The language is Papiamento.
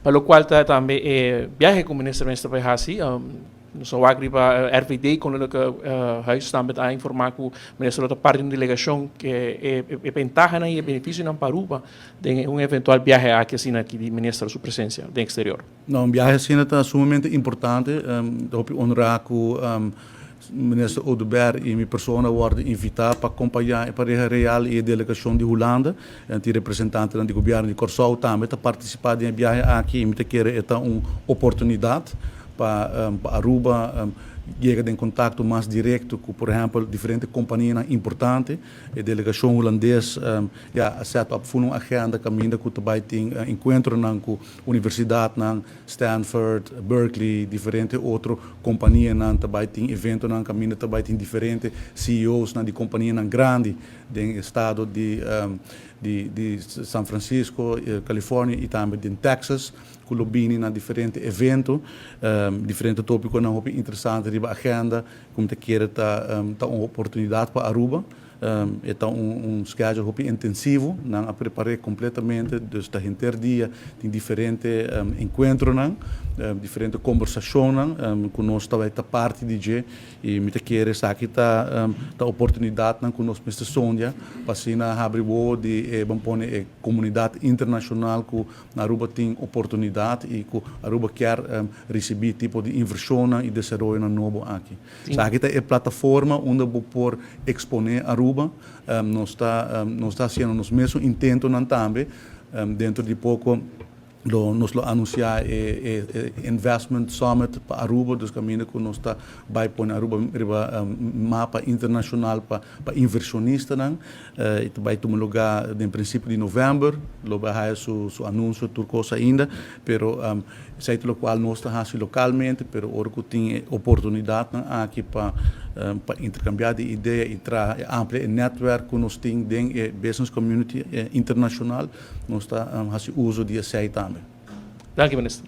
Pa locual ta tambe e biahe cu minister mester bay haci, nos a wak riba RVD, Koninklijke Huis tambe ta informa cu minister lo ta parti di un delegacion cu e bentahanan y e beneficionan pa Aruba den un eventual biahe aki asina aki di minister su presencia den exterior. No, un biahe asina ta sumamente importante. Ta hopi honra cu Minister Oduber y mi persona a wordo invita pa acompaña e pareha real y e delegacion di Hulanda. Tin representantenan di gobierno di Corsou tambe ta participa den e biahe aki y mi ta kere e ta un oportunidad pa Aruba yega den contacto mas directo cu por ehempel diferente companianan importante. E delegacion Hulandes ya a set up full un agenda caminda cu ta bay tin encuentronan cu universidadnan, Stanford, Berkeley, diferente otro companianan ta bay tin eventonan caminda ta bay tin diferente CEOsnan di companianan grandi den estado di di San Francisco, California y tambe den Texas cu lo bini na diferente evento, diferente topiconan hopi interesante riba agenda cu mi ta kere ta ta un oportunidad pa Aruba. E ta un schedule hopi intensivo, nan a prepar'é completamente, dus ta henter dia tin diferente encuentronan, diferente combersacionnan cu nos ta bay ta parti di dje y mi ta kere esaki ta ta oportunidadnan cu nos mester sondia pa asina habri wowo di e ban pone e comunidad internacional cu na Aruba tin oportunidad y cu Aruba kier ricibi tipo di inversionnan y desaroyonan nobo aki. Esaki ta e plataforma unda bo por exponé Aruba. Nos ta nos ta haciendo nos mesun intentonan tambe. Dentro di poco lo nos lo anuncia e e Investment Summit pa Aruba, dus caminda cu nos ta bay pone Aruba riba mapa internacional pa pa inversionistanan. E ta bay tuma lugar den principio di november. Lo bay haya su su anuncio tur cos ainda, pero Esei ta lokual nos ta hasi lokalmente, pero ora ku tin e oportunidatnan aki pa pa interkambiá di idea i traha i amplia e nètwèrk ku nos tin den e business community internashonal, nos ta hasi uso di esei tambe. Danki, Minister.